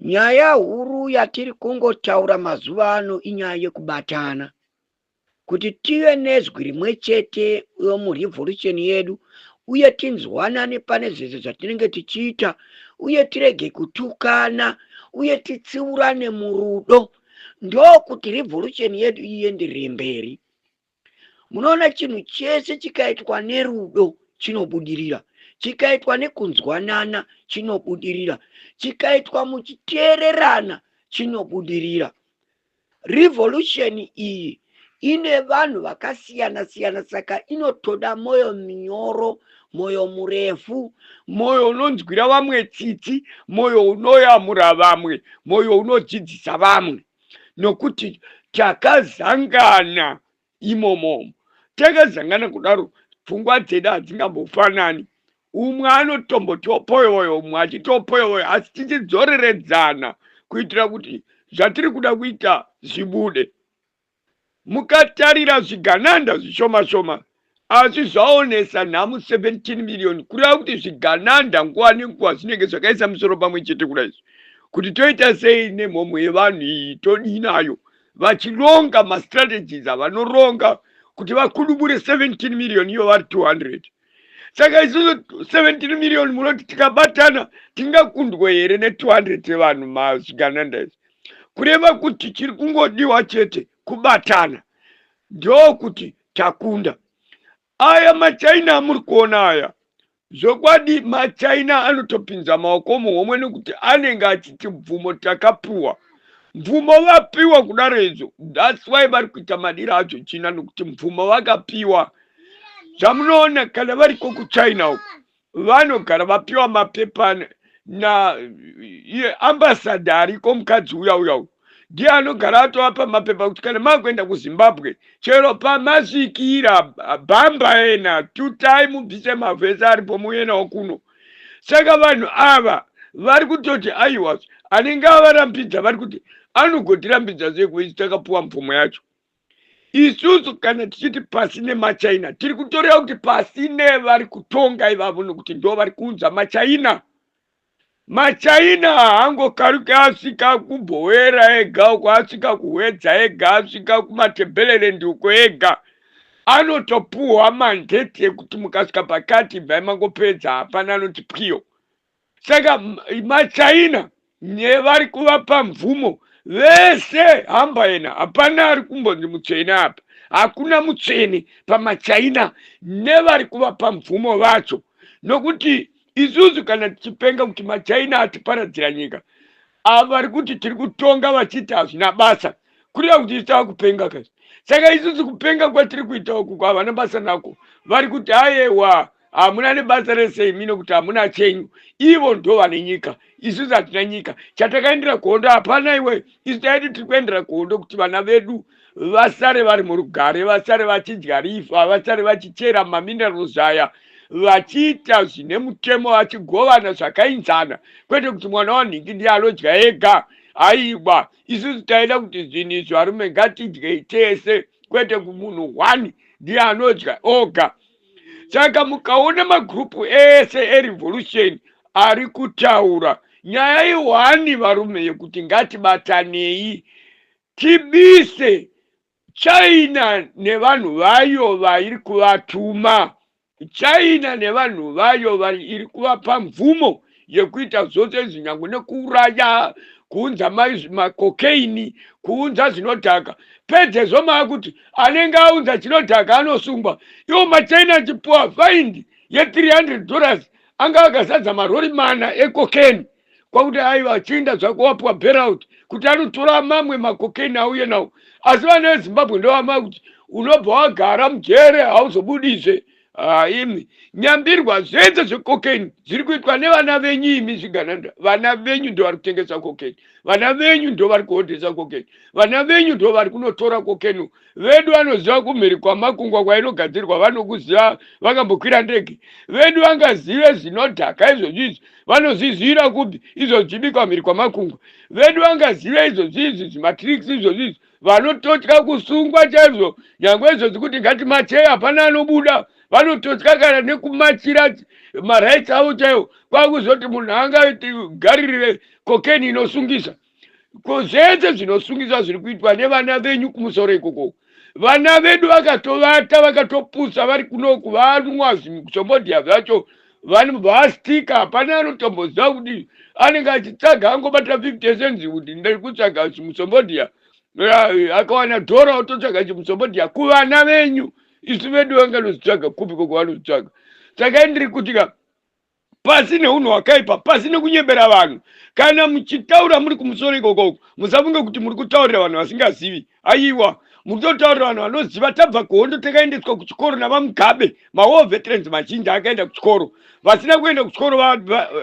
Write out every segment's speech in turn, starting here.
Nyaya huru yatiri kungotaura mazuva ano inyaya yekubatana. Kuti tive nezwi rimwe chete murevolution yedu uye tinzwanane pane zvese zvatinenge tichiita uye tirege kutukana uye titsiurane murudo ndokuti revolution yedu ienderere mberi. Munoona chinhu chese chikaitwa nerudo chinobudirira, chikaitwa nekunzwanana chinobudirira, chikaitwa muchiteererana chinobudirira. Revolution iyi ine vanhu vakasiyana siyana saka inotoda moyo minyoro, moyo murefu, moyo unonzwira vamwe tsitsi, moyo unoyamura vamwe, moyo unodzidzisa vamwe. Nokuti takazangana imomo, takazangana kudaro pfungwa dzedu hadzingambofanani. Umwe anotomboti opoyoyo, umwe achiti opoyoyo, asi tichidzoreredzana kuitira kuti zvatiri kuda kuita zvibude. Mukatarira zvigananda zvishoma shoma asi zvaonesa nhamu 17 million, kureva kuti zvigananda nguva nenguva zvinenge zvakaisa misoro pamwe chete kudai izvi kuti toita sei nemhomho yevanhu iyi, todii nayo, vachironga mastrategies avanoronga kuti vakudubure 17 million iyo vari 200. Saka isusu 17 million munoti tikabatana tingakundwe here ne200 yevanhu mazvigananda izvi? Kureva kuti chiri kungodiwa chete kubatana, ndokuti takunda. Aya maChina amuri kuona aya, zvokwadi maChina anotopinza maoko muhomwe nekuti anenge achiti mvumo takapiwa. Mvumo vapiwa kudaro izvo, that's why vari kuita madiro acho China, nekuti mvumo vakapiwa. Zvamunoona kana variko kuChina uko vanogara vapiwa mapepa na iye ambassador ariko, mukadzi uya uya uyu ndiye anogara atovapa mapepa kuti kana makuenda kuZimbabwe chero pamasvikira bhamba ena tutai mubvise mavhu ese aripo muenawo kuno. Saka vanhu ava vari kutoti aiwa, anenge avarambidza vari kuti anogotirambidza sei kuisi takapuwa mvumo yacho. Isusu kana tichiti pasi nemaChina tiri kutoreva kuti pasi nevari kutonga ivavo, nokuti ndo vari kuunza maChina. MaChina haangokaruke asvika kuBhowera ega uko, asvika kuHwedza ega, asvika kuMatebeleland uko ega. Anotopuhwa mandate yekuti mukasvika pakati ibvai mangopedza, hapana anoti pwiyo. Saka maChina nevari kuvapa mvumo vese hamba yena, hapana ari kumbonzi mutsvene apa, hakuna mutsvene pamaChina nevari kuvapa mvumo vacho. Nokuti isusu kana tichipenga kuti maChina atiparadzira nyika, ava vari kuti tiri kutonga vachiti hazvina basa, kureva kuti isu tava kupenga kazi. Saka isusu kupenga kwatiri kuita uku havana basa nako, vari kuti ayewa hamuna nebasa rese imi nokuti hamuna chenyu. Ivo ndo vane nyika, isusu hatina nyika. Chatakaendera kuhondo hapana iwe. Isu taiti tiri kuendera kuhondo kuti vana vedu vasare vari murugare, vasare vachidya rifa, vasare vachichera maminerals aya, vachiita zvine mutemo, vachigovana zvakainzana, kwete kuti mwana wanhingi ndiye anodya ega. Aiwa, isusu taida kuti zvinhu izvi varume ngatidyei tese, kwete kumunhu one ndiye anodya oga. Saka mukaona magrupu ese erevolution ari kutaura nyaya ihwani varume yekuti ngatibatanei tibise China nevanhu vayo vairi kuvatuma. China nevanhu vayo vari iri kuvapa mvumo yekuita zvose izvi, nyangwe nekuuraya, kuunza makokeini, kuunza zvinodhaka. Pedzezvo maakuti anenge aunza chinodhaka anosungwa. Iwo maChina achipuwa faindi ye$300 anga akazadza marori mana ekokeni, kwakuti aiwa chiinda zvako wapuwa bailout kuti anotora mamwe makokeni auye nawo. Asi vana veZimbabwe ndovama kuti unobva wagara mujere hauzobudizve. Imi nyambirwa zvese zvekokeni zviri kuitwa nevana venyu imi zvigananda. Vana venyu ndo vari kutengesa kokeni, vana venyu ndo vari kuhodhesa kokeni, vana venyu ndo vari kunotora kokeni. Vedu vanoziva kumhiri kwamakungwa kwainogadzirwa, vanokuziva vakambokwira ndege. Vedu vangazive zvinodhaka izvozvi izvi, vanozvizivira kupi izvo zvichibikwa mhiri kwamakungwa? Vedu vangazive izvozvi izvi zvimatricks izvozvi izvi, vanototya kusungwa chaizvo, nyangwe izvozvi kuti ngati machei hapana anobuda. Vanototya kana nekumachira marights avo chaiwo. Kwakuzoti munhu angagaririre kokeni inosungisa. Ko zvese zvinosungisa zviri kuitwa nevana venyu kumusoro ikoko. Vana vedu vakatovata, vakatopusa vari kunoku, vanwa zvimusombodhiya zvacho, vastika. Hapana anotomboziva kuti anenge achitsvaga, angobata 50 cents kuti ndiri kutsvaga chimusombodhiya. Akawana dhora, ototsvaga chimusombodhiya. Kuvana venyu, isu vedu vanganozvitsvaga kupi koko vanozvitsvaga? Saka ndiri kuti ka, pasi neunhu hwakaipa, pasi nekunyembera vanhu. Kana muchitaura muri kumusoro ikokoko, musafunge kuti muri kutaurira vanhu vasingazivi. Aiwa, muri kutotaurira vanhu vanoziva. Tabva kuhondo, takaendeswa kuchikoro navaMugabe. Mawar veterans mazhinji akaenda kuchikoro. Vasina kuenda kuchikoro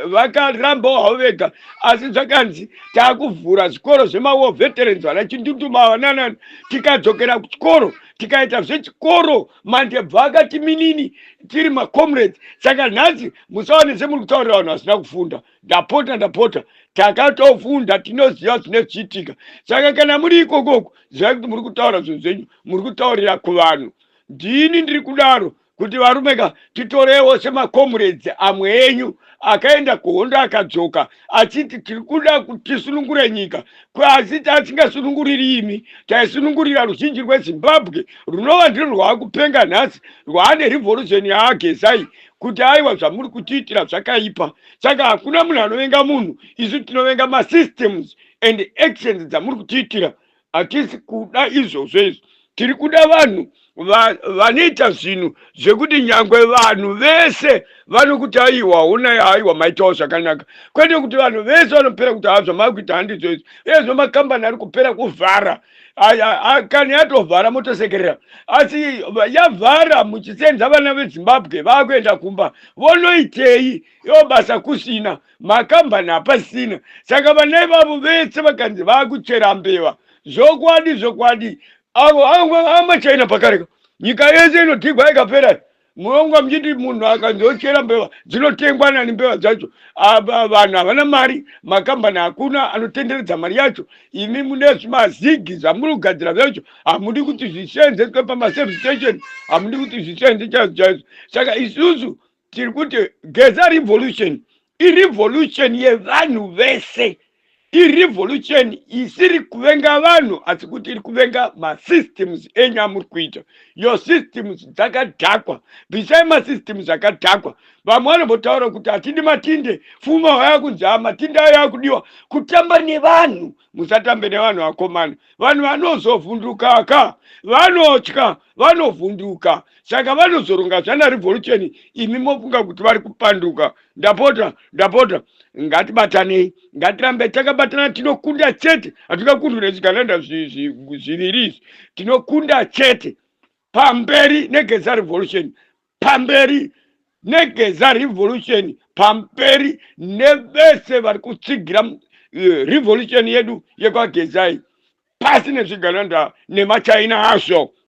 vakarambawo havo vega, asi zvakanzi taakuvhura zvikoro zvemawar veterans, vana Chindunduma, vananani. Tikadzokera kuchikoro, tikaita zvechikoro. Mandebvu akati minini tiri macomrades. Saka nhasi musaone semuri kutaurira vanhu vasina kufunda. Ndapota, ndapota, takatofunda, tinoziva zvine zvichiitika. Saka kana muri ikokoko, zivai kuti muri kutaura zvinhu zvenyu, muri kutaurira kuvanhu. Ndini ndiri kudaro kuti varume ka, titorewo semacomrades amwe enyu akaenda kuhondo, akadzoka achiti tiri kuda kuti tisunungure nyika, asi asingasununguriri imi, taisunungurira ruzhinji rweZimbabwe, runova ndiro rwaakupenga nhasi, rwaane revolution yaagezai kuti aiwa, zvamuri kutiitira zvakaipa. Saka hakuna munhu anovenga munhu. Isu tinovenga masystems and actions dzamuri kutiitira. Hatisi kuda izvozvo izvi. Tiri kuda vanhu vanoita zvinhu zvekuti nyangwe vanhu vese vanokuti aiwa, unai, aiwa, maitawo zvakanaka, kwete kuti vanhu vese vanopera kuti ha, zvamakuita handizvo izvi. Uyezvo makambani ari kupera kuvhara. Kana yatovhara motosekerera, asi yavhara muchisenza vana veZimbabwe vaakuenda kumba, vonoitei ivo basa kusina, makambani hapasina? Saka vana ivavo vese vakanzi vaakuchera mbeva, zvokwadi zvokwadi avo amachaina pakareka nyika yese inodhigwa ikapera. Munonga muchiti munhu akanzi ochera mbeva, dzinotengwa nani mbeva dzacho? Vanhu havana mari, makambani hakuna anotenderedza mari yacho. Imi mune zvimazigi zvamuri kugadzira zvacho, hamudi kuti zvisenzeswe pamaservice station, hamudi kuti zvisenze chaizvo chaizvo. Saka isusu tiri kuti Geza revolution irevolution yevanhu vese, irevolution isiri kuvenga vanhu, asi kuti iri kuvenga masystems enyu amuri kuita. Your systems dzakadhakwa, bvisai masystems akadhakwa. Vamwe vanombotaura kuti hatidi matinde, fuma waya kunzi ha, matinde ayo akudiwa. Kutamba nevanhu, musatambe nevanhu vakomana. Vanhu vanozovhundukaka, vanotya, vanovhunduka, saka vanozoronga zvana revolution, imi mofunga kuti vari kupanduka. Ndapota, ndapota, ngatibatanei, ngatirambe takabatana. Tinokunda chete, hatingakundwi nezvigananda zviviri izvi. Tinokunda chete. Pamberi neGeza revolution, pamberi neGeza revolution, pamberi nevese vari kutsigira revolution yedu yekwaGezai. Pasi nezvigananda nemachaina azvo.